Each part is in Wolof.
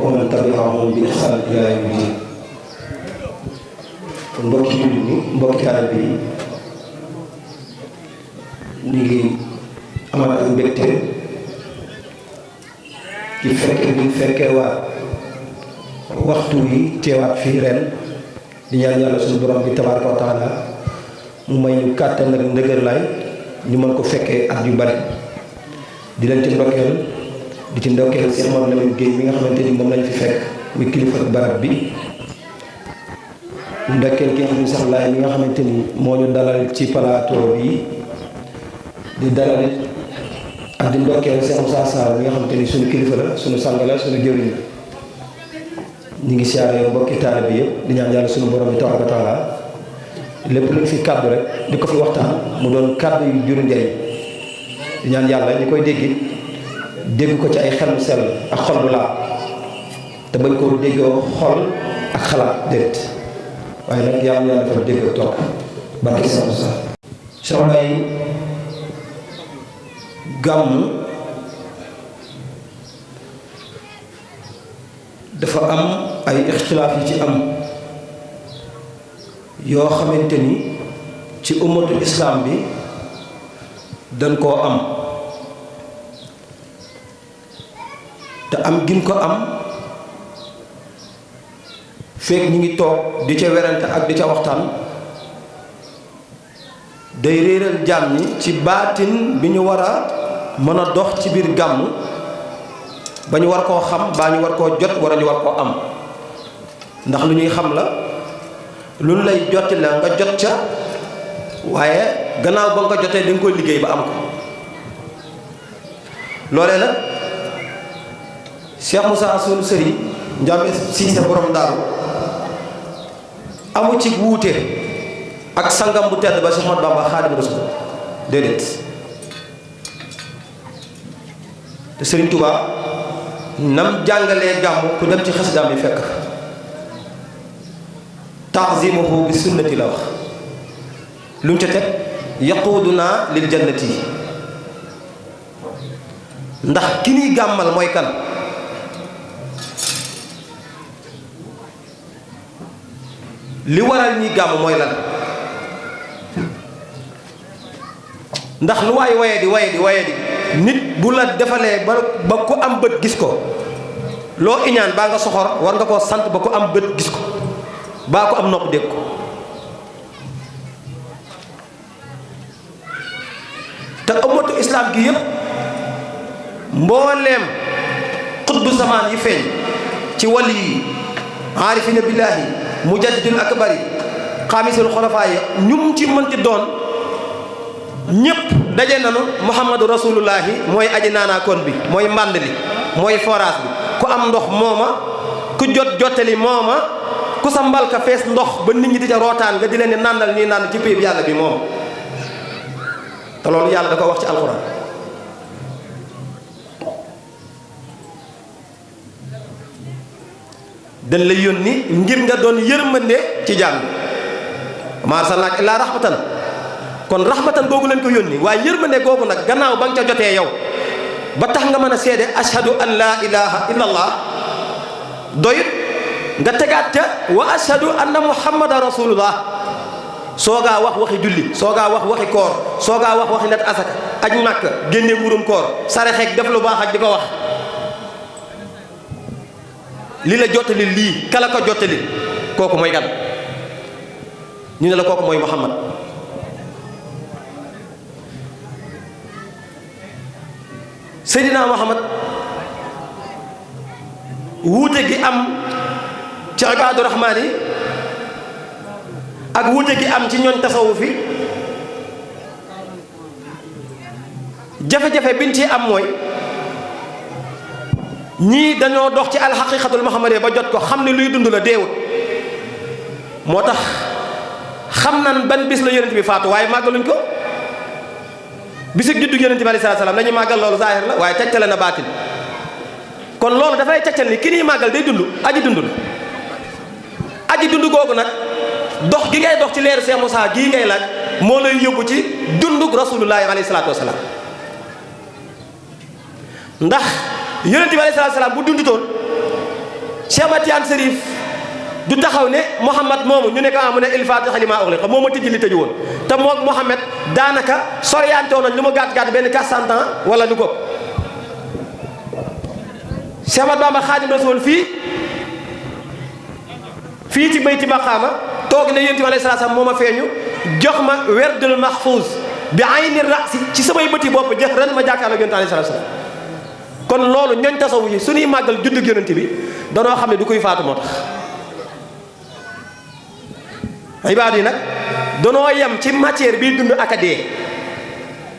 wa man tabi'ahum bi ihsan ila yawmi din. mbokki jullit ñi mbokki taalibe yi ñu ngi amal ak mbégte ci fekke bi fekkee waat waxtu yi teewaat fii ren di ñaan yàlla suñu borom bi tabaaraka wa taala mu may ñu kàttan ak ndëgër laay ñu mën ko fekkee at yu bari di leen ci ndokkeel di ci ndokkeel Cheikh Mouhamadou Lamine Gueye mi nga xamante ni moom lañ fi fekk muy kilifa barab bi ndokkeel ki nga xam ne sax laay mi nga xamante ni moo ñu dalal ci plateau bi di dalal ak di ndokkeel Cheikh Moussa Sarr mi nga xamante ni suñu kilifa la suñu sang la suñu jëriñ la ñu ngi siyaare mbokki taalibe bi yëpp di ñaan yàlla suñu borom bi tabaaraka wa taala lépp luñ fi kàddu rek di ko fi waxtaan mu doon kàddu yu juru njëriñ di ñaan yàlla ñu koy dégg ko ci ay xel mu sell ak xol bu laab te bañ koo déggoo xol ak xalaat déet waaye nag yàlla dafa dégg ak topp barke sama sa soxna yi gàmm dafa am ay ixtilaaf yi ci am yoo xamante ni ci ummatul islam bi dañ koo am te am gin ko am fekk ñi ngi toog di ca werante ak di ca waxtaan day réeral jaam ñi ci baatin bi ñu war a mën a dox ci biir gàmm ba ñu war koo xam baa ñu war koo jot wala ñu war koo am ndax lu ñuy xam la lu ñu lay jotti la nga jot ca waaye gannaaw ba nga ko jotee da nga koy liggéey ba am ko loolee nag Cheikh Moussa sunu sëriñ Ndiamé Cissé borom daaru amu ci wuute ak sangam bu tedd ba Cheikh Ahmadou Bamba Xaadimu Rasuul déedéet te Sëriñ Tuubaa nam jàngalee gàmmu ku dem ci xasidaam yi fekk ta'zimuhu bi sunnati la wax lu mu ca teg yaquduna lil jannati ndax ki ñuy gàmmal mooy kan li waral ñuy gàmm mooy lan ndax lu waay waye di nit bu la defalee ba ku am bët gis ko loo iñaan baa nga soxor war nga koo sant ba ku am bët gis ko baa ko am nopp dégg ko te ummatu islam gi yépp mbooleem xutbu zamaan yi feeñ ci wali yi aarifina billaahi mujaddidul akbari xaamisul xulafaa yi ñum ci mënti doon ñépp daje nanu muhammadu rasulullahi mooy aji naanaakoon bi mooy mbànd li mooy forage bi ku am ndox mooma ku jottali mooma ku sa mbalka fees ndox ba nit ñi di ca rootaan nga di leen di nàndal ñuy nànd ci péeb yàlla bi moom te loolu yàlla da ko wax ci alxuraan dañ la yónni ngir nga doon yërmande ci jaam maa arsalnaaka illaa rahmatan kon rahmatan googu leen ko yónni waaye yërmande googu nag gannaaw ba nga ca jotee yow ba tax nga mën a seede ashhadu an laa ilaha illallah doyut nga tegaat ca wa ashhadu anna muhammadan rasulullah soogaa wax waxi julli soogaa wax waxi koor soogaa wax waxi net asaka aj màkk génne mburum koor saraxeek def lu baax ak di ko wax li la jottali lii kala ko jottali kooku mooy gan ñu ne la kooku mooy muhammad seydina muhammad wuute gi am ci ibaadu rahmaan yi ak wuute gi am ci ñooñ tasawuf yi jafe-jafe biñ ci am mooy ñii dañoo dox ci alxaqiqatul muhammadiyya ba jot ko xam ne luy dund la deewut moo tax xam nan ban bis la yonent bi faatu waaye màggaluñ ko bisu juddu yonent bi alayhi salaam la ñuy màggal loolu zaahir la waaye tegtale na baatin kon loolu dafay tegtal ni ki ñuy màggal day dund aji dund la aji dund googu nag dox gi ngay dox ci leeru Cheikh Moussa gii ngay laaj moo lay yóbbu ci dundug rasulullahi alayhi salaatu wasalaam ndax yonent bi alayhi salaatu wasalaam bu dundutoon Cheikh Matiane Serif du taxaw ne Mouhamad moomu ñu ne ko mu ne il fatiha lima ughliqa moo ma tijji li tëju woon te moog Mouhamad daanaka soriante woon nañ lu ma gàtt benn 400 ans wala lu ko. Cheikh Ahmad Bamba Xaadimu Rasuul fii ci bayti maqaama toog ne yonent bi alayhi salaam moo ma feeñu jox ma werdul mahfuuz bi ayni rasi ci samay bëti bopp jëx ren ma jàkkaarloo yonent alayhi salaam. kon loolu ñooñ tasawuf yi suñuy màggal juddug yonent bi danoo xam ne du koy faatu moo tax. ibaadu yi nag danoo yem ci matière bii dund ak a dee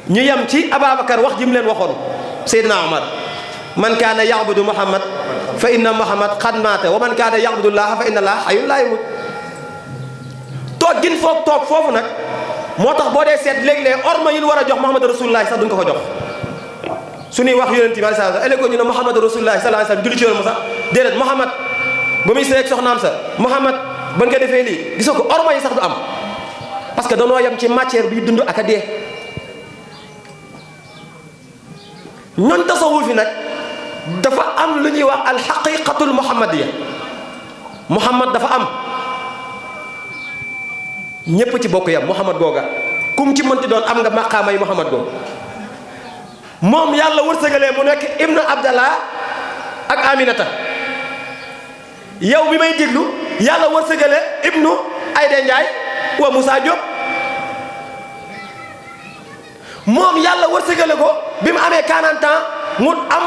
ñu yem ci Ababacar wax ji mu leen waxoon Seydina Omar man kaana ya'budu Muhammad fa inna Muhammad qad maata wa man kaana ya'budu llaaha fa inna llaaha hayyun laa yamuut. toog gin foog toog foofu nag moo tax boo dee seet léeg-léeg orma yi ñu war a jox Muhammad Rasulullah sax duñ ko ko jox suñuy wax yonent bi sallallahu alayhi wasallam ëllëg ñu ne Muhammad Rasulullah sallallahu alayhi wasallam julli ci yoon mu sax déedéet Muhammad ba muy seeg soxnaam sa Muhammad ba nga defee lii gisoo ko orma yi sax du am parce que danoo yem ci matière bi dund ak a dee. ñoon tasawuf fi nag dafa am lu ñuy wax alxaqiqatul muhammadiya. Muhammad dafa am ñépp ci bokk yam Muhammad googa kum ci mënti doon am nga maqaamay Muhammad googa moom yàlla wërsëgalee mu nekk ibnu Abdallah ak Aminata. yow bi may déglu yàlla wërsëgalee ibnu Ayda Njaay wa Moussa Diop moom yàlla wërsëgale ko bi mu amee 40 ans mu am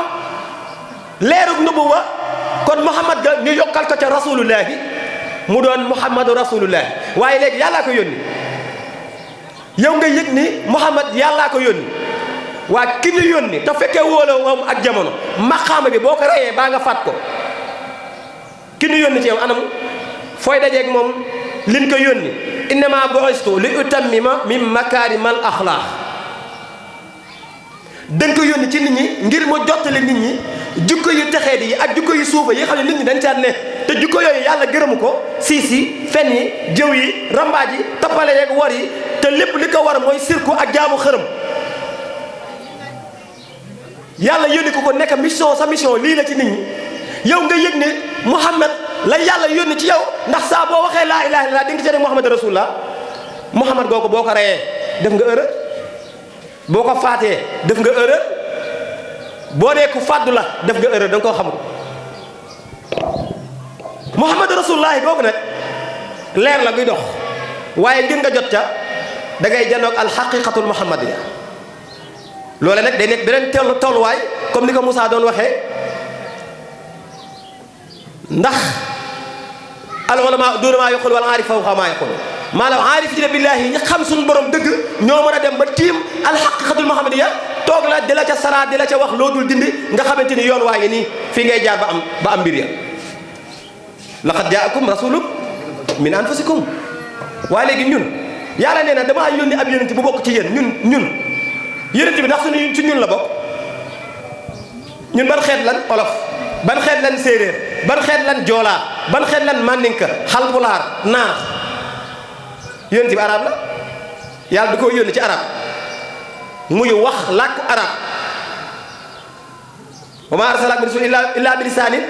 leerug nubuwa kon Muhammad ga ñu yokkal ko ca rasulullahi mu doon Muhammadu rasulullahi waaye léegi yàllaa ko yónni yow nga yëg ni Muhammad yàllaa ko yónni waa ki ñu yónni te fekkee wóola moom ak jamono maqaama bi boo ko reyee baa nga faat ko ki ñu yónni ci yow anam fooy dajeeg moom liñ ko yónni innama bu'istu li utammima min makaarimal axlaaq dañ ko yónni ci nit ñi ngir mu jottali nit ñi jukko yu texee di yi ak jukko yu suufa yi xam ne nit ñi dañ caat ne te jukko yooyu yàlla gërëmu ko siis yi fen yi jëw yi rambaaj yi tappale yeeg war yi te lépp li ko war mooy sirku ak jaamu xërëm yàlla yónni ko nekk mission sa mission lii la ci nit ñi yow nga yëg ne Muhammad la yàlla yónni ci yow ndax saa boo waxee laa ilaaha illallaah di nga ci ne Muhammad rasulullah Muhammad googu boo ko reyee def nga erreur boo ko faatee def nga erreur boo dee ku fàddu la def nga erreur da nga koo xamul Muhammad rasulullah googu nag leer la guy dox waaye ngir nga jot ca da ngay janoog alxaqiqatul muhammadiya loole nag day nekk beneen tolluwaay comme ni ko Moussa doon waxee ndax al ulama duuna maa yaqul wal aarif fawqa maa yaqul maanaam aarifina billaahi ñi xam suñu borom dëgg ñoo mën a dem ba tiim alxaqiqatul muhammadiya toog la di la ca sara di la ca wax loo dul dindi nga xamante ni yoon waa ngi nii fii ngay jaar ba am mbir ya laqad jaakum rasulun min anfusikum waaye léegi ñun yàlla nee na damaa yónni ab yonent bu bokk ci yéen ñun yonent bi ndax ci ñun la bokk ñun ban xeet lan olof ban xeet lan séeréer ban xeet lan joolaa ban xeet lan mandinka xalpulaar naar yonent bi arab la yàlla da koo yónni ci arab muy wax làkku arab wa maa arsalnaaka min rasuulin illaa bi lisaanin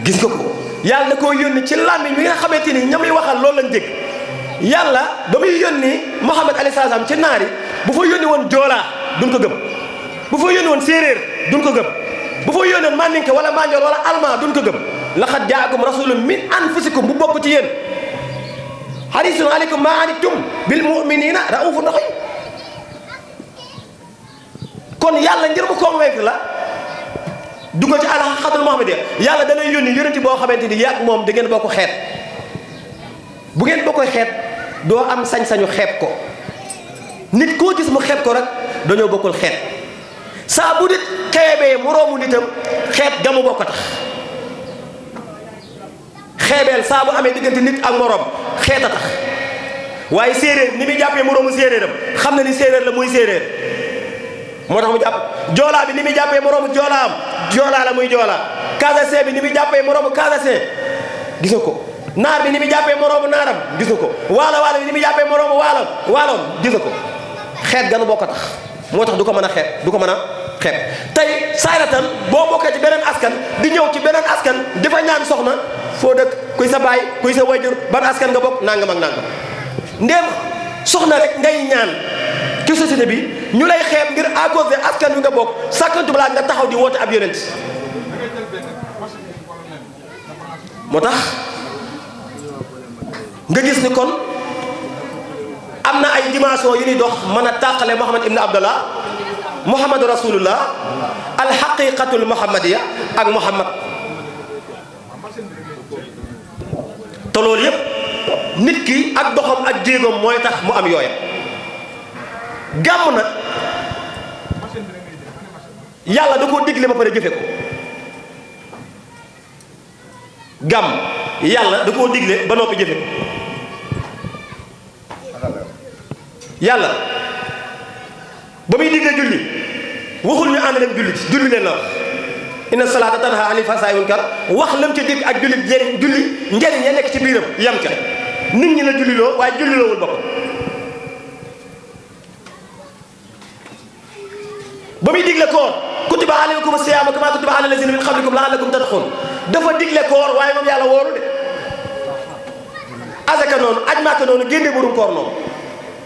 gis nga ko yàlla da koo yónni ci làmmiñ bi nga xamante ni ña muy waxal loolu lañ dégg yàlla ba muy yónni Muhammad alayhi salaam ci naar yi bu fa yónni woon joolaa duñ ko gëm bu fa yónni woon séeréer duñ ko gëm bu fa yónni woon mandinka wala manjoor wala almaa duñ ko gëm laqad jaakum rasulun min anfusikum bu bokk ci yéen harisun aleykum maa anittum bil mu'minina raufun rahim kon yàlla ngir mu convaincre la dugal ci alxaqiqatul muhammadiyya yàlla danay yónni yonent boo xamante ni yàgg moom da ngeen bokk xeet bu ngeen bokk xeet doo am sañ-sañu xeeb ko nit koo gis mu xeeb ko rek dañoo bokkul xeet saa bu nit xeebee moroomu nitam xeet gamu bokk tax xeebeel saa bu amee diggante nit ak moroom xeet a tax waaye séeréer ni muy jàppee moroomu séeréeram xam na ni séeréer la muy séeréer moo tax mu jàpp joolaa bi ni muy jàppee moroomu joolaam joolaa la muy joolaa casacé bi ni muy jàppee moroomu casacé gis nga ko naar bi ni muy jàppee moroomu naaram gis nga ko waalo waalo bi ni muy jàppee moroomu waaloom gis nga ko xeet ganu bokk tax moo tax du ko mën a xeet du ko mën a xeeb. tey sayratan boo bokkee ci beneen askan di ñëw ci beneen askan di fa ñaan soxna foo dëkk kuy sa baay kuy sa wayjur ban askan nga bokk nangam ak nangam ndéem soxna rek ngay ñaan ci société bi ñu lay xeeb ngir à cause de askan wi nga bokk sàkkantu balaa nga taxaw di woote ab yonent moo tax nga gis ni kon am na ay dimension yu ñuy dox mën a tàqale Muhammad ibn Abdallah Muhammadu Rasulullah alxaqiqatul muhammadiya ak Muhammad te loolu yépp nit ki ak doxam ak jéegoom mooy tax mu am yooya gàmm nag yàlla da koo digle ba pare jëfe ko gàmm yàlla da koo digle ba noppi jëfe ko yàlla ba muy digle julli waxul ñu ànd leen julli leen la wax inna salaata tanha anil fahsaa'i wal munkar wax lam ca dégg ak julli njëriñ ya nekk ci biiram yam ca nit ñi la julliloo waaye julliloowul boppam ba muy digle koor kutiba alaykum siyaamu kama kutiba ala lazina min qablikum la'allakum tattaqun dafa digle koor waaye moom yàlla wóoru de azaka noonu aj Màkka noonu génne burum koor noonu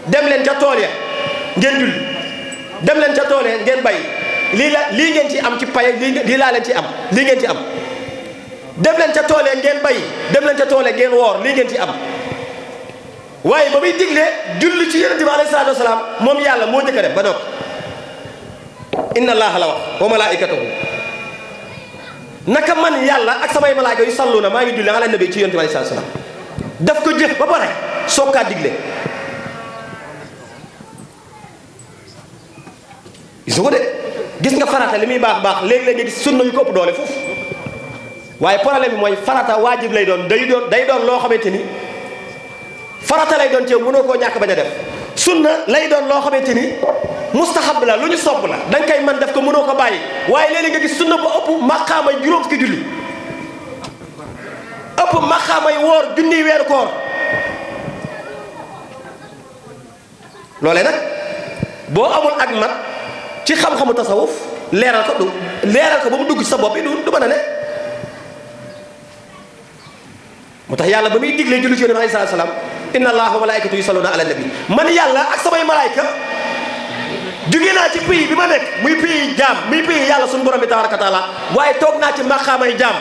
dem leen ca tool ya ngeen julli dem leen ca tool ya ngeen bay lii ngeen ci am ci pay lii laa leen ci am lii ngeen ci am dem leen ca tool ya ngeen bay dem leen ca tool ya ngeen woor lii ngeen ci am waaye ba muy digle julli ci yonent bi alayhi salaatu wasalaam moom yàlla moo njëkk a def ba noppi inna allaha la wax wa malaikatahu naka man yàlla ak samay malaaka yu sallu na maa ngi julli ala nabi ci yonent bi alayhi salaatu wasalaam daf ko jëf ba pare soog kaa digle gis nga ko de gis nga farata li muy baax léeg-léeg nga gis sunna yu ko ëpp doole foofu waaye problème bi mooy farata waajib lay doon day doon loo xamante ni farata lay doon ci yow mënoo koo ñàkk bañ a def sunna lay doon loo xamante ni mustahab la lu ñu sopp la da nga koy man def ko mënoo ko bàyyi waaye léeg-léeg nga gis sunna bu ëpp maqaamay juróom fukki julli ëpp maqaamay woor junniy weeru koor loolee nag boo amul ak mat ci xam-xamu tasawuf leeral ko ba mu dugg ci sa bopp yi du mën a ne moo tax yàlla ba muy diglee julli ci yonent bi alayhi salaatu salaam inna allaha wa malaikatu yusalluna ala nabi man yàlla ak samay malaayka jóge naa ci pays bi ma nekk muy pays jaam muy pays yàlla suñu borom bi tabaraka taala waaye toog naa ci maqaamay jaam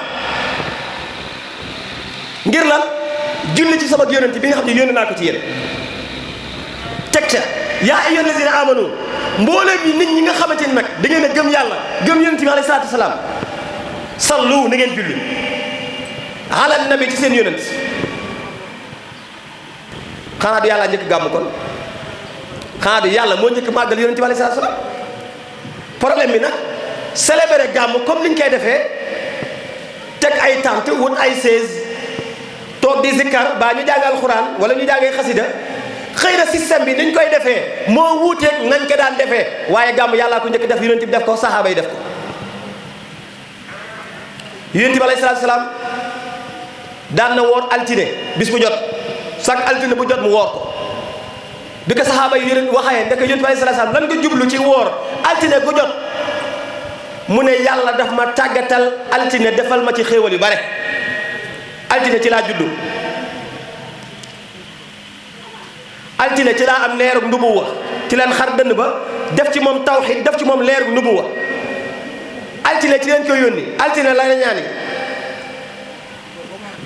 ngir lan julli ci sama yonent bi nga xam ne yónni naa ko ci yéen teg ca yaa ayyuhal lazina amanu mbooleem yi nit ñi nga xamante ni nag da ngeen a gëm yàlla gëm yonent bi alayhi salaatu wasalaam sallu na ngeen julli ala nabi ci seen yonent xanaa du yàlla njëkk gàmm kon xanaa du yàlla moo njëkk màggal yonent bi alayhi salaatu wasalaam problème bi nag célébrer gàmm comme niñ koy defee teg ay tente wut ay chaise toog di zikkar baa ñu jàng alxuraan wala ñu jàngee xasida xëy na système bi niñ koy defee moo wuuteeg nañ ko daan defee waaye gàmm yàllaa ko njëkk def yonent bi def ko saxaaba yi def ko yonent bi alayhi salaatu wasalaam daan na woor altine bis bu jot chaque altine bu jot mu woor ko bi ko saxaaba yi yonent waxee ndeke yonent bi alayhi salaatu wasalaam lan nga jublu ci woor altine bu jot mu ne yàlla daf ma tàggatal altine defal ma ci xéewal yu bare altine ci laa juddu altine ci laa am leerug nubuwa ci leen xar dënn ba def ci moom tawxid def ci moom leerug nubuwa altine ci leen koy yónni altine la ñaani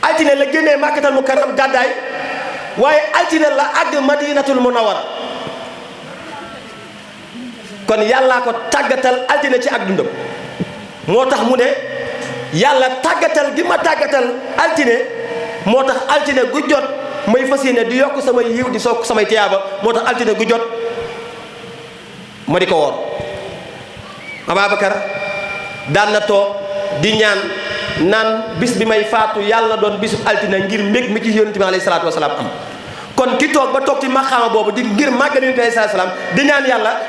altine la génnee màkkatal mukarram gàddaay waaye altine la àgg madinatul munawwara kon yàllaa ko tàggatal altine ci ak dundam moo tax mu ne yàlla tàggatal gi ma tàggatal altine moo tax altine gu jot may fas yéene di yokk samay yiw di sokk samay tiyaaba moo tax altine gu jot ma di ko woor Ababacar daan na toog di ñaan naan bis bi may faatu yàlla doon bisub altine ngir mbég mi ci yonent bi alayhi salaatu wasalaam am kon ki toog ba toog ci maqaama boobu di ngir màggal yonent bi alayhi salaatu wasalaam di ñaan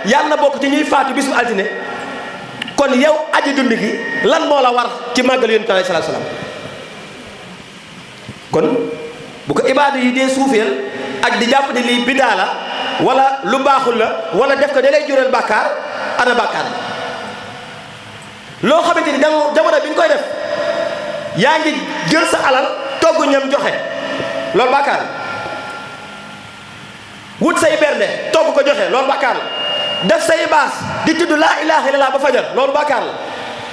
yàlla bokk ci ñuy faatu bisub altine kon yow aji dund gi lan moo la war ci màggal yonent bi alayhi salaatu wasalaam kon bu ko ibaadu yi dee suufeel ak di jàpp ne lii bidaa la wala lu baaxul la wala def ko da lay jural bàkkaar ana bàkkaar loo xamante ni danga jamono bi ñu koy def yaa ngi jël sa alal togg ñam joxe loolu bàkkaar la. wut say bernde togg ko joxe loolu bàkkaar la. def say baas di tudd laa ilaha illallah ba fajar loolu bàkkaar la.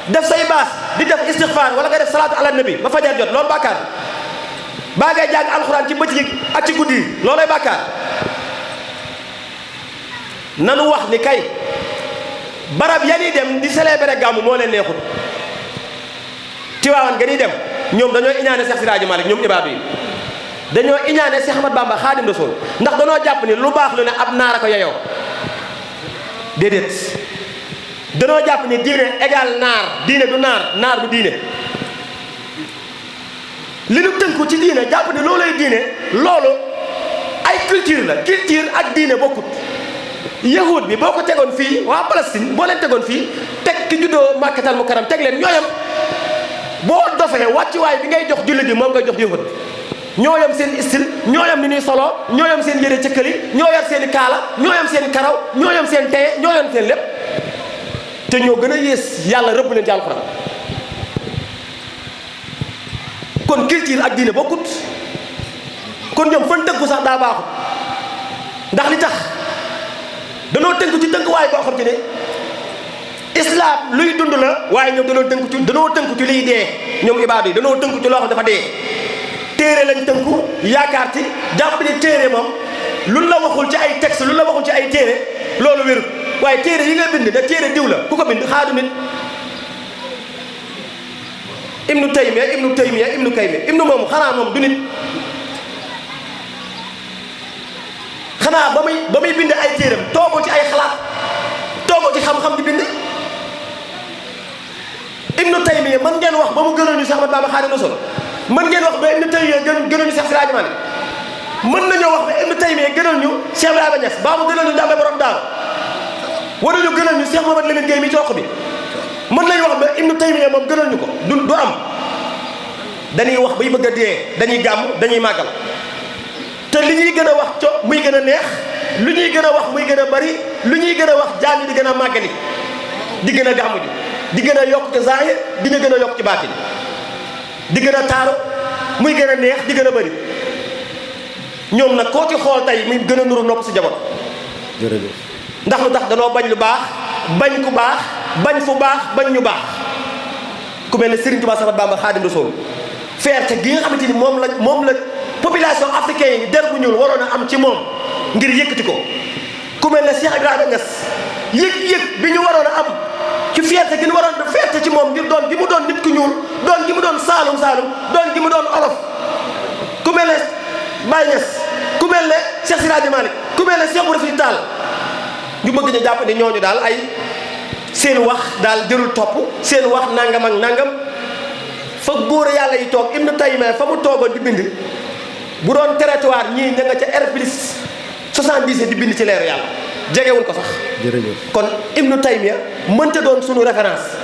def say baas di def istighfar wala nga def salaatu ala nabi ba fajar jot loolu bàkkaar la. baa ngay jàng alxuraan ci bëccëg ak ci guddi yi loolay bàkkaar. nanu wax ni kay barab ya ñuy dem di célébrer gàmmu moo leen neexul. Tiwaawan ga ñuy dem ñoom dañoo iñaane Seex Siraaji Maalik ñoom ibaadu yi dañoo iñaane Seex Ahmad Bamba Xaadim Rasuul ndax dañoo jàpp ni lu baax lu ne ab naar a ko yeyoo déedéet. danoo jàpp ni diine égal naar diine du naar du diine. li nu tënku ci diine jàpp ni loolay diine loolu ay culture la culture ak diine bokkut. yahud bi boo ko tegoon fii waa Palestine boo leen tegoon fii teg ki juddoo Makkatal Mukarram teg leen ñooyam boo dofee wàccuwaay bi ngay jox jullit bi moom ngay jox yahud ñooyam seen style ñooyam ni ñuy solo ñooyam seen yére cëkkali ñoo yor seen i kaala ñooyam seen i karaw ñooyam seen teye ñooyam seen lépp te ñoo gën a yées yàlla rëbb leen ci alxuraan. kon culture ak diine bokkut kon ñoom fan tënku sax daa baaxut ndax li tax danoo tënku ci tënkuwaay boo xam ci ne islam luy dund la waaye ñoom danoo tënku ci liy dee ñoom ibaadu yi danoo tënku ci loo xam dafa dee. téere lañ tënku yaakaar ci jàpp ni téere moom luñ la waxul ci ay texte luñ la waxul ci ay téere loolu wérut waaye téere yi nga bind da téere diw la ku ko bind xaadu nit. ibnu kaymiya ibnu moom xanaa moom du nit xanaa ba muy bind ay téeram toogoo ci ay xalaat toogoo ci xam-xam di bind. ibnu taymiya mën ngeen wax ba mu gënoon ñu Seex Ahmadu Bamba Xaadimu Rasuul mën ngeen wax ba ibnu taymiya gënoon ñu Seex Siraaji Maalik mën nañoo wax ba ibnu taymiya gënoon ñu Cheikh Ibrahima Niass baa mu gënoon ñu Njàmbe borom Daaru wala ñu gënoon ñu Cheikh Mamadou Lamine Gueye mi toq bi mën nañu wax ba ibnu taymiya moom gënoon ñu ko du am. dañuy wax bay bëgg a dee dañuy gàmm dañuy màggal te li ñuy gën a wax muy gën a neex lu ñuy gën a wax muy gën a bari lu ñuy gën a wax jaam yi di gën a màggali di gën a gàmm ji di gën a yokk ci zaahir di nga gën a yokk ci baatin di gën a taaru muy gën a neex di gën a bari ñoom nag koo ci xool tey muy gën a nuru nopp si jamono. jërëjëf. ndax lu tax danoo bañ lu baax bañ ku baax bañ fu baax bañ ñu baax ku mel ne Serigne Touba Ahmadu Bamba Xaadimu Rasuul fierté gi nga xamante ni moom la population africaine yi der bu ñuul waroon a am ci moom ngir yëkkati ko ku mel ne Cheikh Ibrahima Niass yëg-yëg bi ñu waroon a am ci fierté gi ñu waroon a fierté ci moom ngir doon gi mu doon nit ku ñuul doon gi mu doon saalum doon gi mu doon olof ku mel ne Baye Niass ku mel ne Cheikh Siraaji Malick ku mel ne Cheikh Ibra Fall ñu bëgg ñu jàpp ne ñooñu daal ay seen wax daal jërul topp seen wax nangam ak nangam fa góor yàlla yi toog Ibnu Taymiyya fa mu toogoon di bind bu doon territoire ñii ña nga ca R plus 70 di bind ci leeru yàlla jegewul ko sax. jërëjëf. kon Ibnu Taymiyya mënta doon sunu référence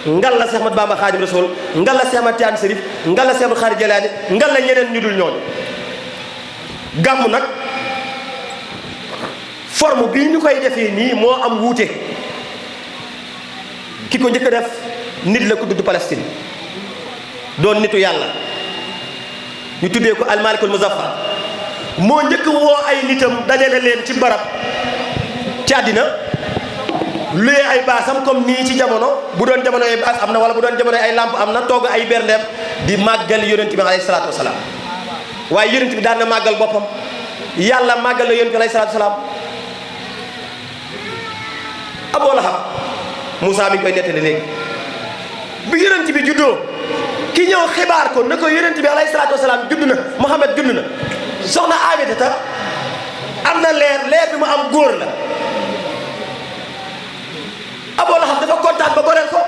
ngal la Seex Ahmadu Bamba Xaadimu Rasuul ngal la Seex Ahmad Tijaan Sariif ngal la Seex Abdul Xaadir Jilaani ngal la ñeneen ñu dul ñooñu. gàmm nag forme bii ñu koy defee nii moo am wuute ki ko njëkk a def nit la ku dudd Palestine doon nitu yàlla ñu tuddee ko almalikul muzaffar moo njëkk woo ay nitam dajale leen ci barab ci àddina luyee ay baasam comme nii ci jamono bu doon jamono ay baas am na wala bu doon jamono ay lamp am na togg ay berndeem di màggal yonent bi alayhi salaatu wasalaam waaye yonent bi daan na màggal boppam yàlla màggal na yonent bi alayhi salaatu wasalaam Abu Lahab Moussa mi ngi koy nettali léegi bi yonent bi juddoo ki ñëw xibaar ko ne ko yonent bi alayhi salaatu wasalaam judd na Muhammad judd na soxna Aminata am na leer bi mu am góor la Abu Lahab dafa kontaan ba goreel ko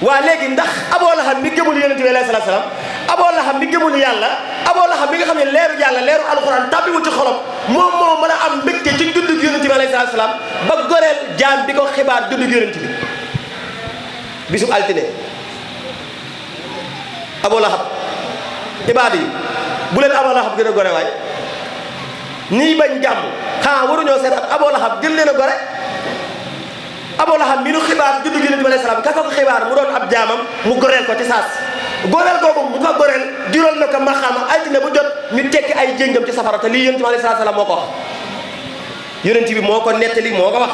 waa léegi ndax Abu Lahab mi gëmul yonent bi alayhi salaatu wasalaam Abu Lahab mi gëmul yàlla Abu Lahab mi nga xam ne leeru yàlla leeru alxuraan tàbbiwul ci xolam moom moo mën a am mbégte ci dundug yonent bi alayhi salaatu wasalaam ba goreel jaam bi ko xibaar dundug yonent bi bisub altine Abu Lahab ibaadu yi bu leen Abu Lahab gën a gore waay ñii bañ jàmm xanaa waruñoo seet ak Abu Lahab gën leen a gore Abu Lahab mi nu xibaar juddu Yonent bi alayhi salaam ka ko xibaar mu doon ab jaamam mu goreel ko ci saas goreel googu mu ko goreel jural na ko maxaama altine bu jot ñu tekki ay jéngam ci safara te lii Yonent bi alayhi salaam moo ko wax Yonent bi moo ko nettali moo ko wax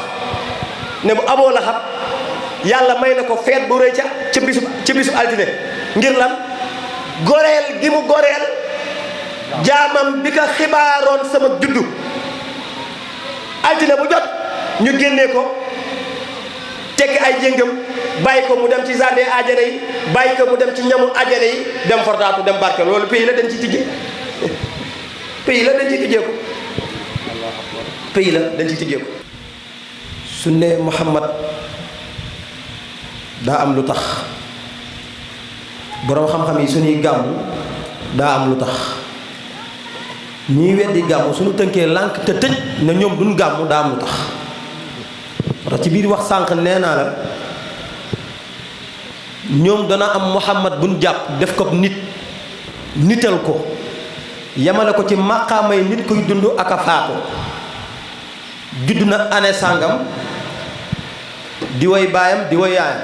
ne bu Abu Lahab yàlla may na ko feet bu rëy ca bisu altine ngir lan goreel gi mu goreel jaamam bi ko xibaaroon sama juddu altine bu jot ñu génnee ko tekki ay jéngam bàyyi ko mu dem ci jardin ajjana yi bàyyi ko mu dem ci ñamu ajjana yi dem fortaatu dem barke loolu pays la dañ ci tijjee pays la dañ ci tijjee ko pays la dañ ci tijjee ko su ne Muhammad daa am lu tax boroom xam-xam yi suñuy gàmmu daa am lu tax ñiy weddi gàmmu suñu tënkee lànk te tëj na ñoom duñ gàmmu daa am lu tax parce que ci biir wax sànq nee naa la ñoom dana am Muhammad buñ jàpp def ko nit nital ko yamale ko ci màqaamay nit kuy dund ak a faatu judd na année sàngam di woy baayam di woy yaayam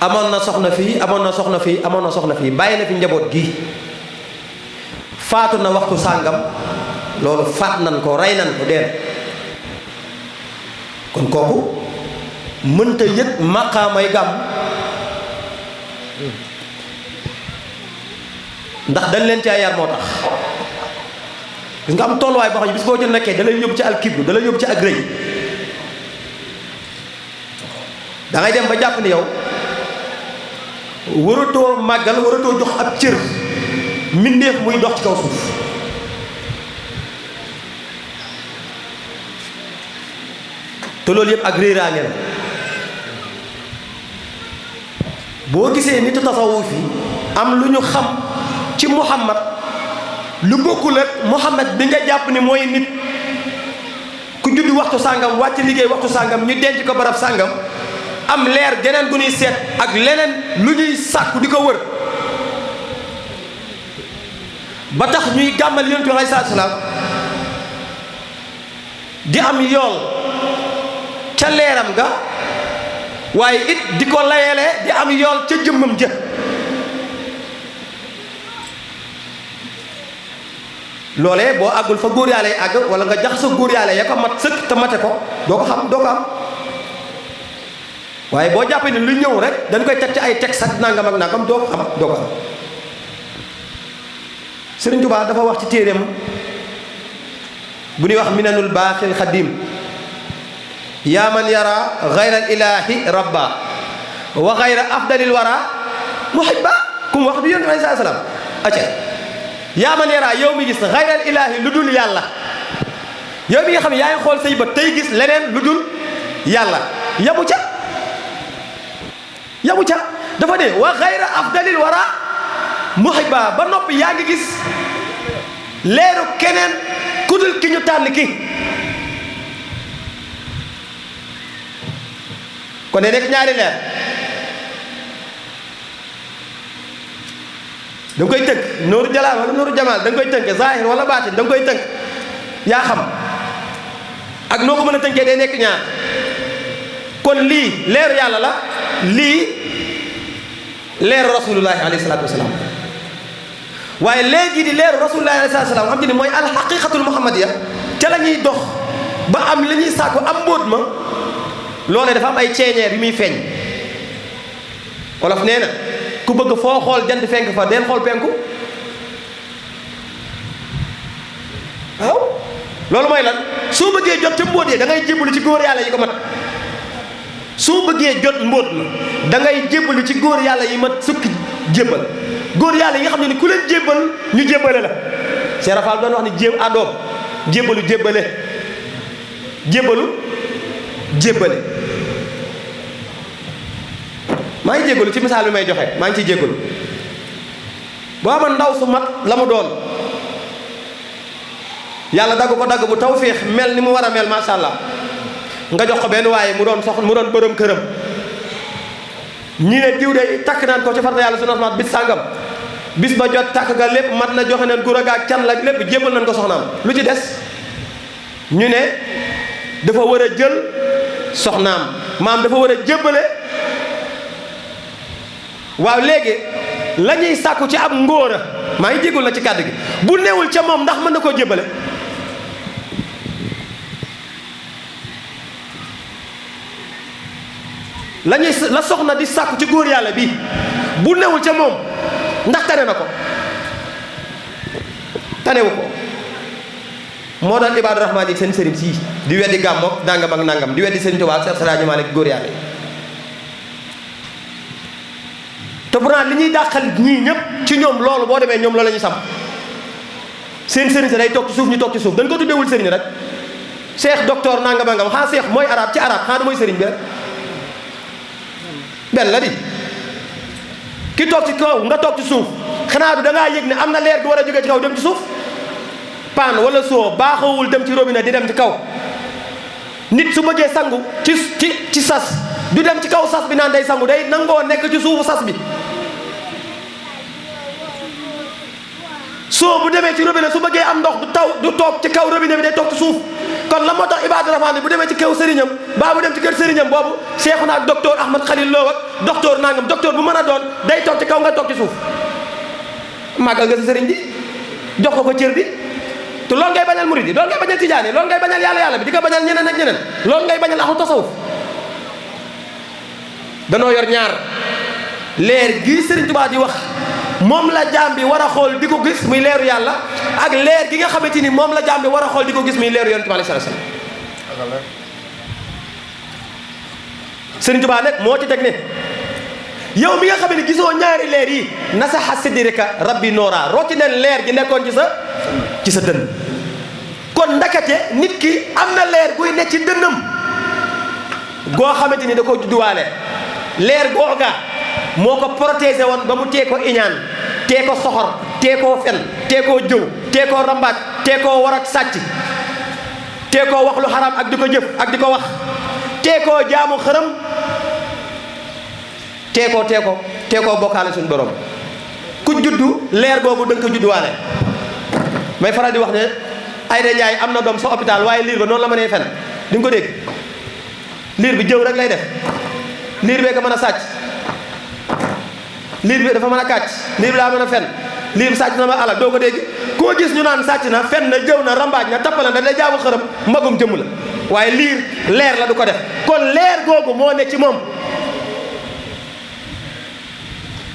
amoon na soxna fii amoon na soxna fii amoon na soxna fii bàyyi na fi njaboot gi faatu na waxtu sàngam loolu faat nan ko rey nan ko deen kon kooku mënta yëg maqaamay gàmm ndax dañ leen caa yar moo tax gis nga am tolluwaay boo xam ne bis boo ci nekkee da lay yóbbu ci alkibru da lay yóbbu ci ak rëy da ngay dem ba jàpp ni yow waratoo màggal waratoo jox ab cër mbindeef muy dox ci kaw suuf te loolu yëpp ak réeraange la boo gisee nitu tasawuf yi am lu ñu xam ci Muhammad lu bokkul ak Muhammad bi nga jàpp ni mooy nit ku judd waxtu sàngam wàcc liggéey waxtu sàngam ñu denc ko barab sàngam am leer geneen gu ñuy seet ak leneen lu ñuy sàkku di ko wër ba tax ñuy gàmmal Yonent bi alayhi salaatu salaam di am yool ca leeram ga waaye it di ko layale di am yool ca jëmmam jë loolee boo àggul fa góor yàlla yi àgg wala nga jax sa góor yàlla ya ko mat sëkk te mate ko doo ko xam doo ko am waaye boo jàppee ne lu ñëw rek dañ koy teg ci ay texte ak nangam ak nangam doo ko xam doo ko am Sëriñ Tuubaa dafa wax ci téeréem bu ñuy wax minanul baaxil xadim yaa man yara gayra ilaahi rabba wa gayra afdalil wara muhibba ku mu wax du Yonent bi alayhi salaam acca yaa man yara yow mi gis gayral ilaahi lu dul yàlla yow mi nga xam ne yaa ngi xool say bët tey gis leneen lu dul yàlla yamu ca dafa ne wa gayra afdalil wara muhibba ba noppi yaa ngi gis leeru keneen ku dul ki ñu tànn ki kon ne nekk ñaari leer da nga koy tënk nooru jalaal wala nooru jamaal da nga koy tënk zahir wala baatin da nga koy tënk yaa xam ak noo ko mën a tënkee day nekk ñaar kon lii leeru yàlla la lii leeru rasulullahi alayhi salaatu wasalaam waaye léegi di leeru rasulullahi alayhi salaatu wasalaam xam te ni mooy alxaqiqatul muhammadiya ca la ñuy dox ba am li ñuy sàkku am mbóot ma loolee dafa am ay ceeñeer yu muy feeñ wolof nee na ku bëgg foo xool jant fenk fa del xool penku waaw loolu mooy lan soo bëggee jot ca mbóot yi da ngay jébbalu ci góor yàlla yi ko mat soo bëggee jot mbóot ma da ngay jébbalu ci góor yàlla yi mat sukk jébbal góor yàlla yi nga xam ne ni ku leen jébbal ñu jébbale la Cheikh Rafal doon wax ni jéem àndoom jébbalu jébbale jébbalu jébbale maa ngi jéggalu ci misaal bi may joxe maa ngi ciy jéggalu boo amoon ndaw su mat la mu doon yàlla dagg ko dagg bu tawféex mel ni mu war a mel macha allah nga jox ko benn waaye mu doon bërëm këram ñi ne diw de takk naan ko ci farata yàlla sunu asmaat bis sàngam bis ba jot takk ga lépp mat na joxe neen gura gaak can la lépp jébbal nañ ko soxnaam lu ci des ñu ne dafa war a jël soxnaam maam dafa war a jébbale. waaw léegi la ñuy sàkku ci ab ngóora maa ngi jégul na ci kàddu gi bu newul ca moom ndax mën na koo jébbale. la soxna di sàkku ci góor yàlla bi bu newul ca moom ndax tane na ko tanewu ko. moo daan ibaadu rahmaan yi seen sëriñ sii di weddi gàmmoog nangam ak nangam di weddi sëriñ Tuubaa ak Seex Alaaji Maalik góor yàlla yi te pourtant li ñuy dàqal ñii ñëpp ci ñoom loolu boo demee ñoom loolu la ñuy sam seen sëriñ sa day toog ci suuf ñu toog ci suuf dañ ko tuddewul sëriñ rek cheikh docteur nangam angam xanaa cheikh mooy arab ci arab xanaa mooy sëriñ bi rek benn la di ki toog ci kaw nga toog ci suuf xanaa du da ngaa yëg ne am na leer gi war a jógee ci kaw dem ci suuf paan wala soo baaxawul dem ci robinet di dem ci kaw nit su bëggee sangu ci sas du dem ci kaw sas bi naan day sangu day nangoo nekk ci suufu sas bi soo bu demee ci robinet su bëggee am ndox du toog ci kaw robinet bi day toog ci suuf kon la moo tax ibaadu rahmaan bu demee ci kaw sëriñam baa bu dem ci kër sëriñam boobu Seexuna ak docteur Ahmad Khalil Lo ak docteur nangam docteur bu mën a doon day toog ci kaw nga toog ci suuf màggal nga sa sëriñ bi jox ko cër bi te loolu ngay bañal murid yi loolu ngay bañal tijaan yi loolu ngay bañal yàlla bi di ko bañal ñeneen ak ñeneen loolu ngay bañal ahlu tasawuf danoo yor ñaar leer gii Sëriñ Tuubaa di wax moom la jaam bi war a xool di ko gis muy leeru yàlla ak leer gi nga xamante ni moom la jaam bi war a xool di ko gis muy leeru Yonent bi alayhi salaam Sëriñ Tuubaa nag moo ci teg ne yow mi nga xam ne gisoo ñaari leer yi nasaxa sidrika rabbi noora rooti nen leer gi nekkoon ci sa dënn kon ndakate nit ki am na leer guy nekk ci dënnam goo xamante ni da ko judduwaale leer googa moo ko protégé woon ba mu tee ko iñaan tee ko soxor tee koo fen tee koo jëw tee koo rambaaj tee koo war ak sàcc tee koo wax lu xaraam ak di ko jëf ak di ko wax tee koo jaamu xërëm tee koo bokkaale suñu borom ku juddu leer googu da nga ko judduwaale may faral di wax ne Ayda Njaay am na doom sa hôpital waaye liir ba noonu la mënee fen di nga ko dégg liir bi jëw rek lay def liir bee ko mën a sàcc liir bi dafa mën a kàcc liir bi daa mën a fen liir bi sàcc na ma alal doo ko dégg koo gis ñu naan sàcc na fen na jëw na rambaaj na tappala na day jaamu xërëm magum jëmm la waaye liir leer la du ko def kon leer googu moo ne ci moom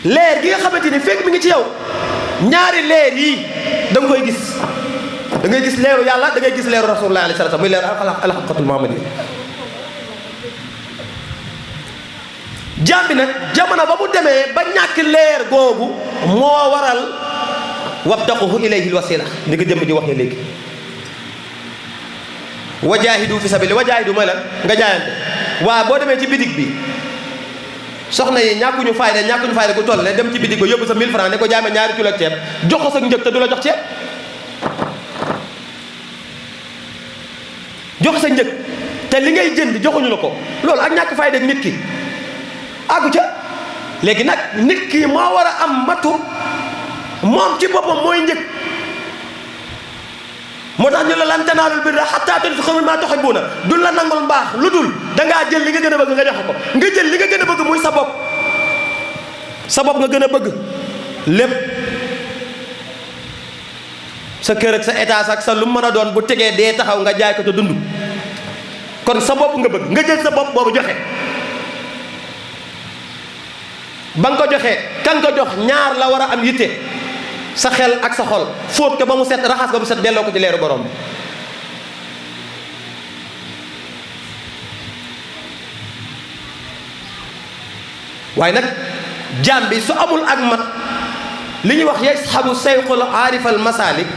leer gi nga xamante ni fekk mi ngi ci yow ñaari leer yii da nga koy gis da ngay gis leeru yàlla da ngay gis leeru rasulullah alayhi salaam muy leeru alxaqatul muhammadi jaam bi nag jamono ba mu demee ba ñàkk leer googu moo waral wabtaquhu ilayhi alwasila ni ko jëmm ji waxee léegi wajaahidu fi sabili wajaahidu mooy lan nga jaayante waaye boo demee ci bitig bi soxna yi ñàkkuñu fayda gu toll ne dem ci bitig ba yóbbu sa 1000 francs ne ko jaay ma ñaari kilo ceeb jox ko sa njëg te du la jox ceeb jox sa njëg te li ngay jënd joxuñu la ko loolu ak ñàkk fayda nit ki àggu ca léegi nag nit ki moo war a am matu moom ci boppam mooy njëg moo tax ñu la lan tanaalul birra hattaa tunfiqu mimmaa tuhibbuuna duñ la nangul mbaax lu dul dangaa jël li nga gën a bëgg nga joxe ko nga jël li nga gën a bëgg muy sa bopp nga gën a bëgg lépp sa kër ak sa étage ak sa lu mën a doon bu tegee dee taxaw nga jaay ko te dund kon sa bopp nga bëgg nga jël sa bopp boobu joxe ba nga ko joxee kan ko jox ñaar la war a am yitte sa xel ak sa xol fóot ko ba mu set raxas ko ba mu set delloo ko ci leeru borom bi waaye nag jaam bi su amul ak mat li ñuy wax yashabu sayxul aarifal masalik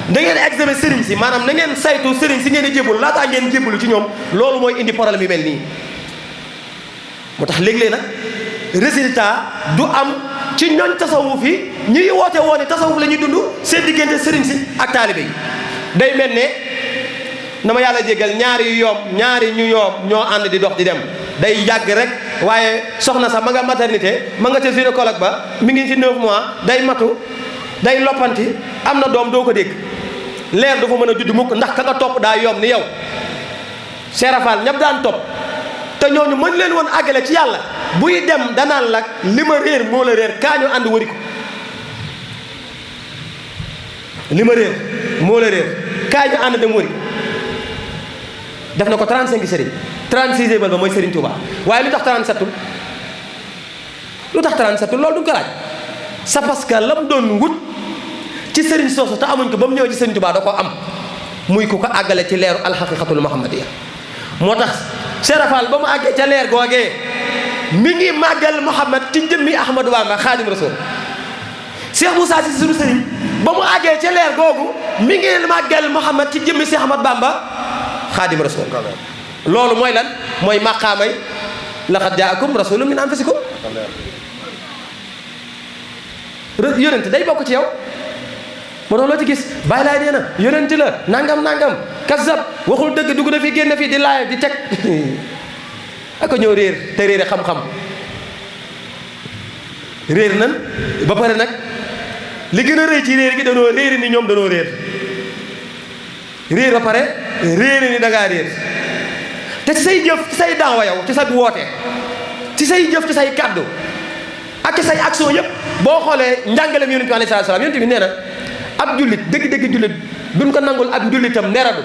da ngeen examen sëriñ si maanaam na ngeen saytu sëriñ si ngeen di jébbalu laataa ngeen jébbalu ci ñoom loolu mooy indi problème yu mel nii moo tax léeg-léeg nag résultat du am ci ñooñ tasawuf yi ñuy woote woon tasawuf la ñuy dund seen diggante sëriñ si ak taalibe yi day mel ne na ma yàlla jéggal ñaari ñu yoom ñoo ànd di dox di dem day yàgg rek waaye soxna sax ma nga maternité ma nga ca gynécologue ba mi ngi ci 9 mois day matu day loppanti am na doom doo ko dégg leer du fa mën a judd mukk ndax ka nga topp daa yoom ni yow seerafal ñëpp daan topp te ñooñu mën leen woon àggale ci yàlla buy dem danaan la li ma réer moo la réer kaa ñu ànd wëri ko li ma réer moo la réer kaa ñu ànd dem wëri def na ko 35 sëriñ 36e ba mooy Sëriñ Tuubaa waaye lu tax 37 lu tax 37 loolu du ko laaj c'est parce que lam doon wut ci sëriñ soosu te amuñ ko ba mu ñëwee ci Sëriñ Tuubaa da ko am muy ku ko àggale ci leeru alxaqiqatul muhammadiya moo tax serafal ba mu àggee ca leer googee mi ngi màggal Muhammad ci jëmmi Ahmadou Bamba Xaadim Rasul Cheikh Moussa si sunu sëriñ ba mu àggee ca leer googu mi ngi màggal Muhammad ci jëmmi Cheikh Ahmad Bamba Xaadim Rasul loolu mooy lan mooy maqaamay laqad jaakum rasulun min anfusikum yonent day bokk ci yow moo tax loo ci gis bàyyi laay nee na yonent la nangam kasab waxul dëgg dugg na fi génn fii di laay di teg ak ñoo réer te réere xam-xam réer nan ba pare nag li gën a rëy ci réer gi danoo réeri ni ñoom danoo réer réer ba pare réere ni dangaa réer te ci say jëf ci say daawa yow ci sa woote ci say jëf ci say kàddu ak ci say action yëpp boo xoolee njàngaleem yonent bi alayhi salaatu salaam yonent bi nee na ab jullit dëgg-dëgg jullit duñ ko nangul ab njullitam neradu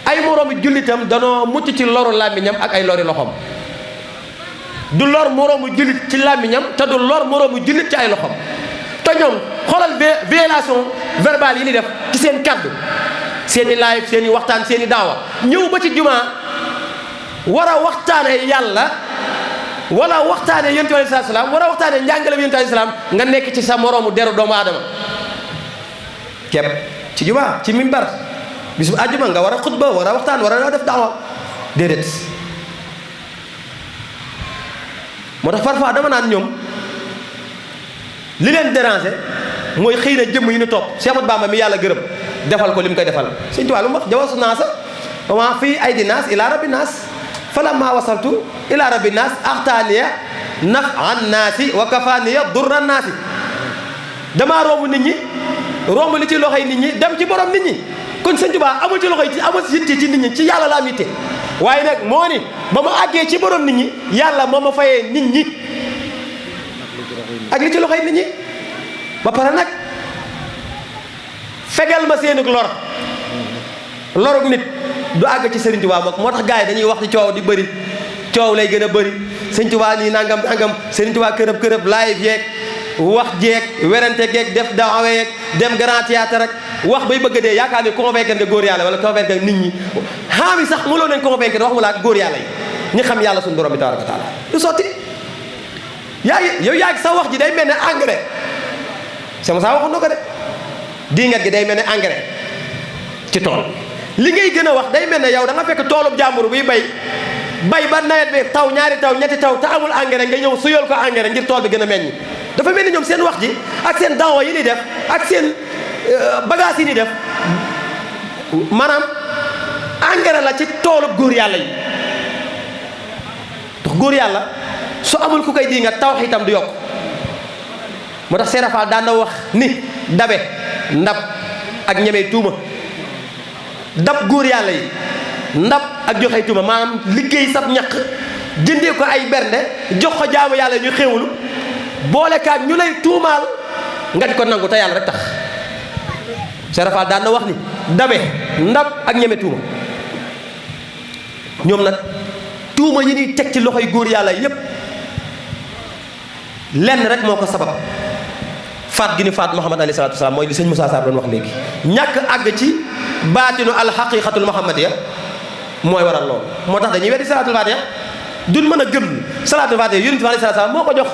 ay moroomi jullitam danoo mucc ci loru làmmiñam ak ay lori loxoom du lor moroomu jullit ci làmmiñam te du lor moroomu jullit ci ay loxoom te ñoom xoolal violation verbale yi ni def ci seen kaddu seen i live seen i waxtaan seen i daawa ñëw ba ci jumaa war a waxtaane yàlla wala waxtaane yonent bi alayhi salaam war a waxtaane njàngale yonent bi alayhi salaam nga nekk ci sa moroomu deru doomu aadama képp ci jumaa ci mimbar bisu àjjuma nga war a xutba war a waxtaan war a def daawa déedéet moo tax parfois dama naan ñoom li leen déranger mooy xëy na jëmm yi ñu topp Cheikh Ahmadou Bamba mi yàlla gërëm defal ko li mu koy defal Sëñ Tuubaa lu mu wax jawasu naasa wa maa fii aydi naas ila rabbi naas falamma wasaltu ila rabbi naas axtaaniya naf'an naasi wa kafaaniya durran naasi damaa romb nit ñi romb li ci loxoy nit ñi dem ci borom nit ñi kon Sëñ Tuubaa amul ci loxoy ci amul yitte ci nit ñi ci yàlla la am yitte waaye nag moo ni ba ma àggee ci borom nit ñi yàlla moo ma fayee nit ñi ak li ci loxoy nit ñi ba pare nag fegal ma seenug lorug nit du àgg ci Sëriñ Tuubaa moo tax gars yi dañuy wax ci coow di bëri coow lay gën a bëri Sëñ Tuubaa nii nangam Sëriñ Tuubaa kërëb live yeeg wax jeeg werante geeg def daawe yeeg dem grand théâtre rek wax bay bëgg dee yaakaar ni convaincre nga góor yàlla wala convaincre nit ñi xaami sax mënoo leen convaincre wax mu laa góor yàlla yi ñi xam yàlla suñu borom bi tabaraka taala du sotti yow yaa sa wax ji day mel ne engrais sama saa waxoon na ko de dingat gi day mel ne engrais ci tool li ngay gën a wax day mel ne yow da nga fekk toolub jàmbur buy bay ba nawet bi taw ñaari taw ñetti taw te amul engrais nga ñëw suyal ko engrais ngir tool bi gën a meññ dafa mel ni ñoom seen wax ji ak seen daawa yi ni def ak seen bagage yi ni def maanaam engrais la ci toolub góor yàlla yi ndax góor yàlla su amul ku koy di nga taw itam du yokk moo tax Serafal daan na wax ni dabe ndab ak ñeme tuuma dab góor yàlla yi ndab ak joxe tuuma maanaam liggéey sab ñaq jëndee ko ay bernde jox ko jaamu yàlla ñu xéwlu boolekaat ñu lay tuumaal nga di ko nangu te yàlla rek tax Serafal daan na wax ni dabe ndab ak ñeme tuuma ñoom nag tuuma yi ñuy teg ci loxoy góor yàlla yépp lenn rek moo ko sabab faat gi ni faat Muhammad alayhi salaatu wasalaam mooy li sëñ Moussa Sarr doon wax léegi ñàkk àgg ci baatinu alxaqiqatul muhammadiya mooy waral loolu moo tax dañuy weddi salaatul fatiha duñ mën a gëm salaatul fatiha yonent bi alayhi salaatu wasalaam moo ko jox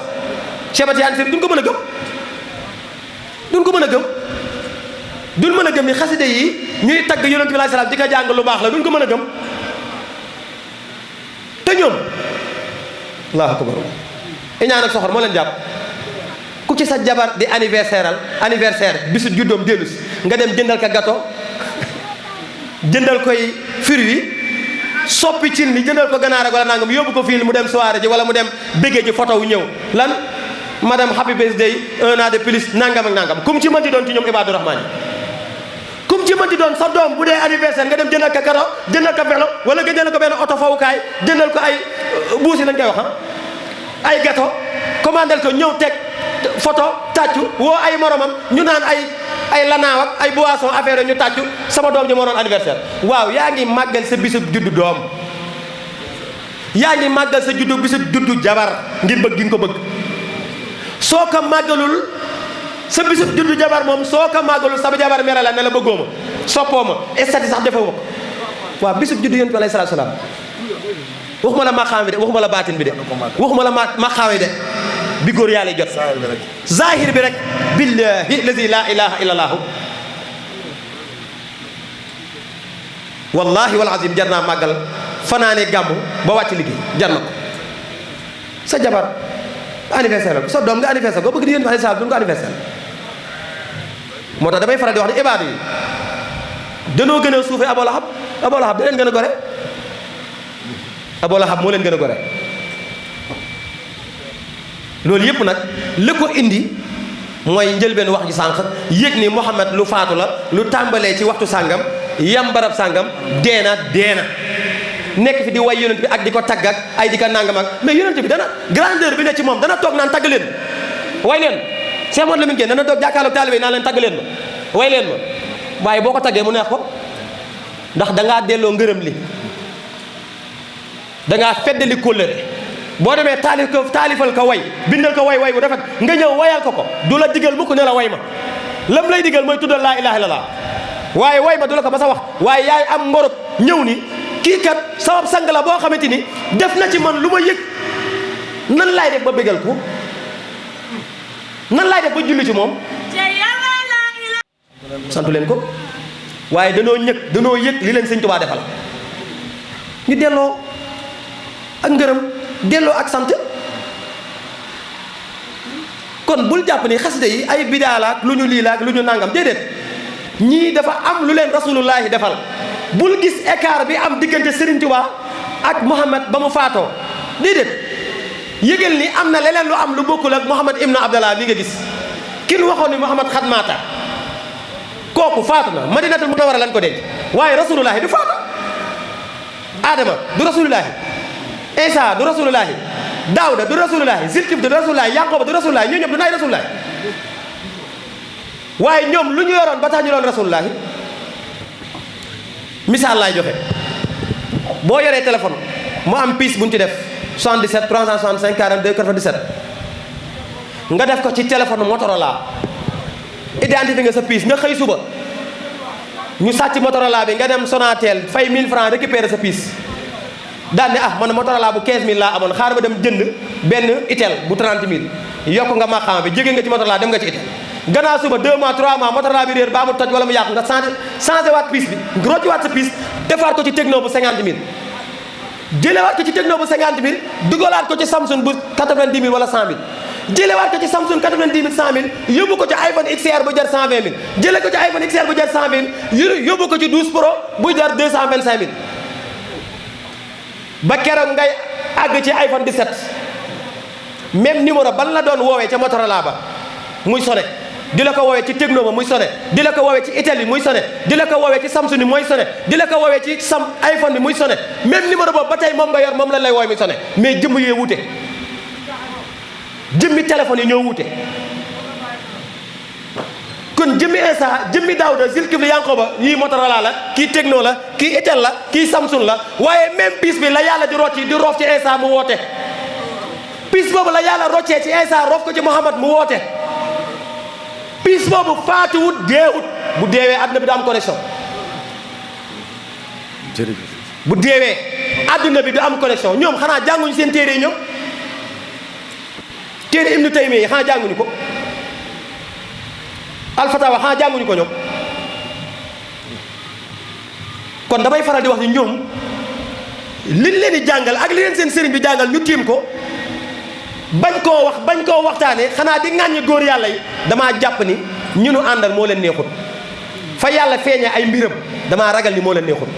Cheikh Tidiane Chérif duñ ko mën a gëm duñ mën a gëm ni xaside yi ñuy tagg yonent bi alayhi salaam di ko jàng lu baax la duñ ko mën a gëm te ñoom allahu akbar iñaan ak soxor moo leen jàpp ku ci sa jabar di anniversaire bisu juddoom dellu si nga dem jëndal ko gâteau jëndal koy fruit soppi cin li jëndal ko ganaar ak wala nangam yóbbu ko fii mu dem soirée ji wala mu dem béggee ji photo wu ñëw lan madame happy birthday 1 an de plus nangam ak nangam kum ci mënti doon ci ñoom Ibaadu Rahmaan yi kum ci mënti doon sa doom bu dee anniversaire nga dem jëndal ko kado jëndal ko vélo wala nga jëndal ko benn oto fawukaay jëndal ko ay buusi lañ koy wax ay gâteau commandel ko ñëw teg photo tàccu woo ay moromam ñu naan ay lanaaw ak ay boisson affaire ñu tàccu sama doom ji moo doon anniversaire. waaw yaa ngi màggal sa bisub juddu doom yaa ngi màggal sa bisub juddu jabar ngir bëgg gi nga ko bëgg. soo ko màggalul sa bisub juddu jabar moom soo ko màggalul sa jabar mere la ne la bëggoo ma soppoo ma estati sax defoo ma ko. waaw bisub juddu yonent bi alayhi salaatu salaam waxuma la maqaam bi de waxuma la baatin bi de waxuma la maqaam yi de bi góor yàlla jot zahir bi rek billahi lazi la ilaha illa allahu wallahi wal azim jar naa màggal fanaane gàmmu ba wàcc liggéey jar na ko. sa jabar anniversaire la sa doom nga anniversaire boo bëgg di yéen fa sa du nga anniversaire. moo tax damay faral di wax ne ibaadu yi danoo gën a suufee Abu Lahab da leen gën a gore Abu Lahab moo leen gën a gore. loolu yëpp nag li ko indi mooy njëlbeen wax ji sànq yëg ni Muhammad lu faatu la lu tàmbalee ci waxtu sàngam yam barab sàngam deena nekk fi di way yonent bi ak di ko tagg ak ay di ko nangam ak mais yonent bi dana grandeur bi ne ci moom dana toog naan tagg leen way leen Cheikh Mouhamed Lamine Gueye dana toog jàkkaarloog taalibe yi naan leen tagg leen ma way leen ma waaye boo ko taggee mu neex ko ndax dangaa delloo ngërëm li dangaa feddali kóllëre boo demee taalifal ko way bindal ko way bu rafet nga ñëw wayal ko du la digal mukk ne la way ma lam lay digal mooy tuddal laa ilaha illallah waaye way ma du la ko ba sa wax waaye yaay am ngorub ñëw ni kii kat sabab sang la boo xamante ni def na ci man lu ma yëg nan laay def ba bégal ko nan laay def ba julli ci moom santu leen ko waaye danoo yëg li leen sëñ Tuubaa defal ñu delloo ak ngërëm delloo ak sant. kon bul jàpp ni xasida yi ay bidaa la ak lu ñu lii la ak lu ñu nangam déedéet ñii dafa am lu leen rasulullahi defal. bul gis écart bi am diggante Serigne Touba ak Muhammad ba mu faatoo déedéet yëgal ni am na leneen lu am lu bokkul ak Muhammad ibnu Abdallah bi nga gis kin waxoon ni Muhammad xat maata kooku faatu na Madinatul Munawwara lan ko denc waaye rasulullahi du faatu. Adama du rasulullahi Isa du rasulullahi Daawuda du rasulullahi Zilkif du rasulullahi Yanqooba du rasulullahi ñoo ñëpp du nay rasulullahi waaye ñoom lu ñu yoroon ba tax ñu doon rasulullahi. misaal laay joxe boo yoree téléphone mu am pièce bu ñu ci def 77 365 42 97 nga def ko ci téléphone Motorola identifié nga sa pièce nga xëy suba ñu sàcc Motorola bi nga dem Sonatel fay 1000 francs récupérer sa pièce daal ne man Motorola bu 15000 laa amoon xaaral ma dem jënd benn Itel bu 30000 yokk nga maqaama bi jóge nga ci Motorola dem nga ci Itel. gannaaw suba 2 mois 3 mois Motorola bi réer ba mu toj wala mu yàqu nga changé waat pièce bi rocci waat sa pièce defaat ko ci Tecno bu 50000 jëlewaat ko ci Tecno bu 50000 dugalaat ko ci Samsung bu 90000 wala 100000 jëlewaat ko ci Samsung 90000 100000 yóbbu ko ci iPhone XR bu jar 120000 jële ko ci iPhone XR bu jar 100000 yóbbu ko ci 12 Pro bu jar 225000 ba keroog ngay àgg ci iPhone 17 même numéro ban la doon woowee ca Motorola ba muy sone di la ko woowee ci Tecno ba muy sone di la ko woowee ci Itel bi muy sone di la ko woowee ci Samsung bi muy sone di la ko woowee ci iPhone bi muy sone même numéro boobu ba tey moom nga yor moom la lay woowee muy sone mais jëmm yee wute jëmmi téléphone yi ñoo wute kon jëmmi Insa jëmmi Daawuda Zilkifli Yanqooba yii Motorola la kii Tecno la kii Itel la kii Samsung la waaye même pièce bi la yàlla di rocci di roof ci Insa mu woote pièce boobu la yàlla roccee ci Insa roof ko ci Muhammad mu woote piis boobu faatuwut deewut bu deewee àdduna bi du am connexion bu deewee àdduna bi du am connexion ñoom xanaa jànguñu seen téere yi ñoom téere Ibnu Taymiya yi xanaa jànguñu ko Alfatawa xanaa jànguñu ko ñoom kon damay faral di wax ni ñoom liñ leen di jàngal ak li leen seen sëriñ bi jàngal ñu tiim ko bañ koo waxtaanee xanaa di ŋàññi góor yàlla yi damaa jàpp ni ñu nu àndal moo leen neexut fa yàlla feeñee ay mbiram damaa ragal ni moo leen neexut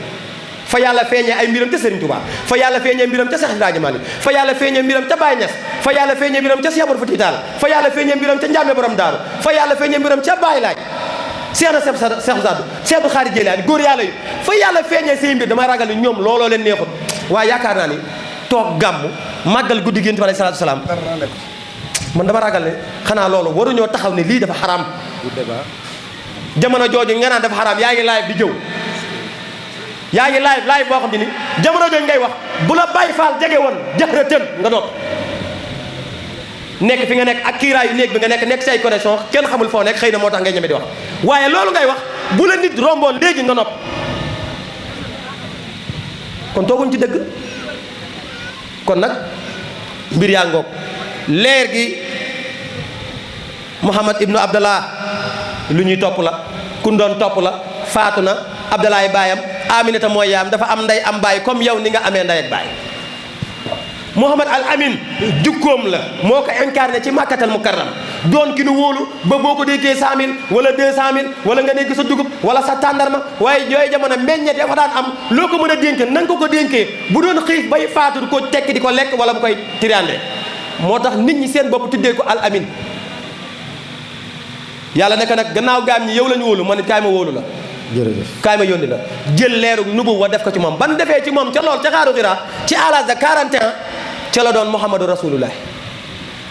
fa yàlla feeñee ay mbiram ca Serigne Touba fa yàlla feeñee mbiram ca Cheikh Ibrahima Malick fa yàlla feeñee mbiram ca Baye Niass fa yàlla feeñee mbiram ca Cheikh Abdou Fouti Tall fa yàlla feeñee mbiram ca Ndiamé Borom Daaru fa yàlla feeñee mbiram ca Baye Laaj Cheikh na Cheikh Sadou Cheikh bu Xaadir Jilaani góor yàlla yi fa yàlla feeñee say mbir damay ragal ni ñoom looloo leen neexut waaye yaakaar naa ni toog gàmm màggal guddi gi Yonent bi alayhi salaatu salaam man dama ragal ne xanaa loolu waruñoo taxaw ne lii dafa xaraam jamono jooju nga naan dafa xaraam yaa ngi live di jëw yaa ngi live boo xam ne ni jamono jooju ngay wax bu la Baay Faal jege woon jaxratan nga nopp nekk fi nga nekk ak kiiraayu néeg bi nga nekk say connexion kenn xamul foo nekk xëy na moo tax ngay ñeme di wax waaye loolu ngay wax bu la nit romboon léegi nga nopp kon tooguñ ci dëgg kon nag mbir yaa ngoog leer gi Muhammad ibnu Abdallah lu ñuy topp la kun doon topp la faatu na Abdallah baayam Aminata mooy yaam dafa am ndey am baay comme yow ni nga amee ndey ak baay Muhammad al Amin jukkoom la moo ko incarné ci Makkatal Mukarram doon ki nu wóolu ba boo ko dénkee 100 000 wala 200 000 wala nga dénk sa dugub wala sa tàndarma waaye yooyu jamono meññet dafa daan am loo ko mën a dénk na nga ko dénkee bu doon xiif bay faatu ko tekki di ko lekk wala mu koy tiriande moo tax nit ñi seen bopp tuddee ko al Amin yàlla nekk nag gannaaw gaam ñi yow la ñu wóolu man it kaay ma wóolu la jërëjëf kaay ma yónni la jël leeru nubu wa def ko ci moom ban defee ci moom ca lool ca xaaru Xiraa ci à l'âge de 41 ca la doon Muhammadu Rasulullah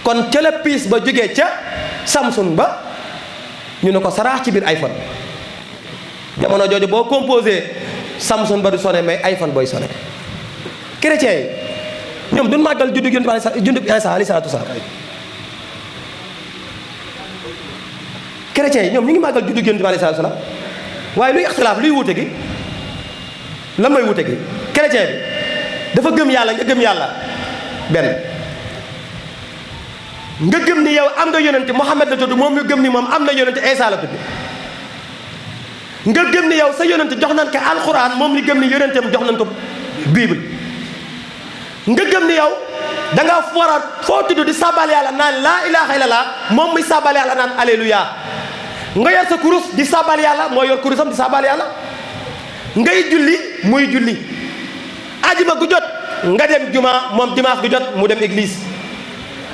kon ca la piis ba jógee ca Samsung ba ñu ne ko saraax ci biir iPhone jamono jooju boo composé Samsung ba du sonné mais iPhone booy sonné chrétiens yi ñoom duñ màggal juddu Iisaa alayhi salaatu wasalaam chrétiens yi ñoom ñu ngi màggal juddu Yonent bi alayhi salaatu wasalaam waaye luy ixtilaaf luy wuute gi lan mooy wuute gi chrétien bi dafa gëm yàlla nga gëm yàlla benn nga gëm ni yow am nga yonente Muhammad la tudd moom nga gëm ni moom am na yonente Iisaa la tudd nga gëm ni yow sa yonente jox nañ ko alxuraan moom ni gëm ni yonenteem jox nañ ko bible nga gëm ni yow da nga foraat foo tudd di sabal yàlla naan laa ilaaha illallah moom muy sabal yàlla naan alléluia nga yor sa kurus di sabal yàlla moo yor kurusam di sabal yàlla ngay julli muy julli ajuma gu jot nga dem juma moom dimanche gu jot mu dem église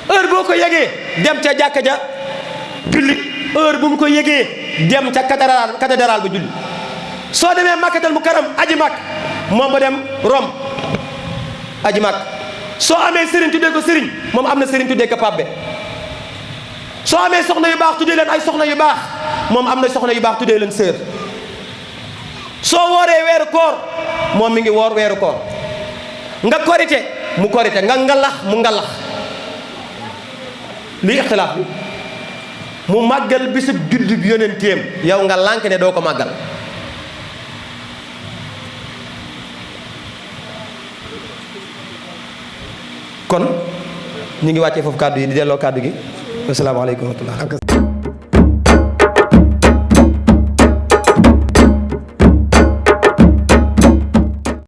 heure boo ko yëgee dem ca jàkka ja julli heure bu mu ko yëgee dem ca cathédrale ba julli soo demee Makkatal Mukarram aji mak moom ba dem Rome aji mak soo amee sëriñ tuddee ko sëriñ moom am na sëriñ tuddee ko pabbe soo amee soxna yu baax tuddee leen ay soxna yu baax moom am na soxna yu baax tuddee leen sœur soo wooree weeru koor moom mi ngi woor weeru koor nga korite mu korite nga ngalax mu ngalax lii ixtilaaf bi mu màggal bisub juddu bi yonenteem yow nga lànk ne doo ko màggal kon ñu ngi wàccee foofu kàddu yi di delloo kàddu gi asalaamaaleykum wa rahmatulah